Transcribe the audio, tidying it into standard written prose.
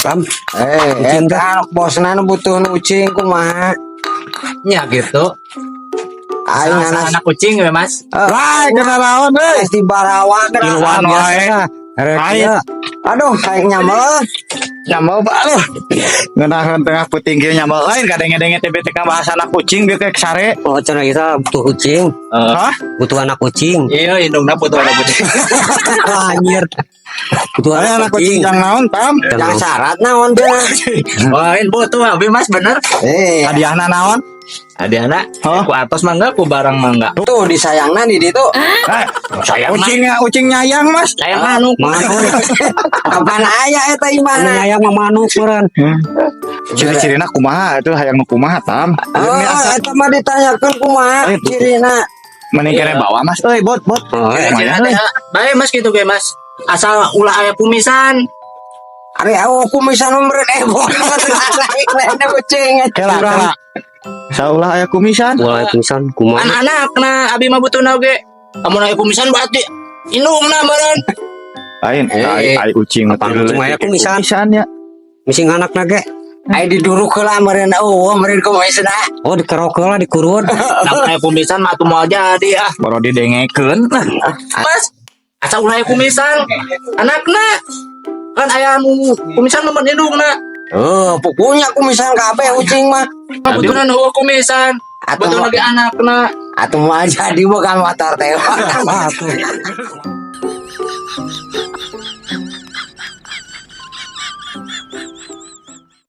Kam, Eh, Ucing teh. Eta bosna nu butuh nu ucing kumaha? Nya gitu. Aing anak Anak kucing we, Mas. Wah, kena naon euy? Di barawa. Tiluan wae. biasa. Rek Pahit. ya. Aduh, kayak nyamel. Nyambel Pak aduh. Ngeunaheun tengah peuting kieu nyambel lain kadenge-denge teh BTK bahas anak kucing bieu kayak sare. Oh, cenah kita butuh kucing, Hah? Butuh anak kucing. Iya, indungna butuh anak kucing. Anjir. Butuh Aya anak kucing jang naon, Tam? Yang syarat naon dia? Wah, ini butuh abi, Mas, bener. Eh, Hadiahna naon? Hadiahna Hah? Ku atos mangga, ku barang mangga. Tuh disayangna di ditu. Eh, Sayang mah. Ucingnya ucing nyayang, Mas. Sayang manuk. Manuk. Kapan aya eta Anu imahna? Nyayang mah manuk meureun. Ciri-cirina kumaha itu hayang nu kumaha, Tam? Oh, eta mah ditanyakeun kumaha Eh, butuh. Cirina. Mending kene bawa, Mas. Euy, bot, bot. Oh, eh. Lumayan, euy. Bae, Mas, gitu ge, Mas. Asal ulah aya kumisan. Ari aku kumisan meureun eboh. Lain kucing. Kela, kela. Saulah aya kumisan. Mulai kumisan kumaha? Anak-anak na abi mah butuhna oge. Amun aya kumisan berarti indungna meureun. Lain, Eh. ai ai ucing mah Apaan ucing aya kumisan? Kumisan ya. Mising anak ge. Ai diduruk heula meureun eueuh meureun kumisna. Oh, dikerok heula, dikurut. Lamun aya kumisan mah atuh moal jadi ah. Baru didengekeun. Mas, asal ulah aya kumisan. Anakna kan aya nu kumisan mah indungna. Oh, pokoknya kumisan kabeh ucing mah. Butuhna nu kumisan. Atuh Butuhna ge anakna. Atuh moal jadi bukan motor teh. Ah, tuh.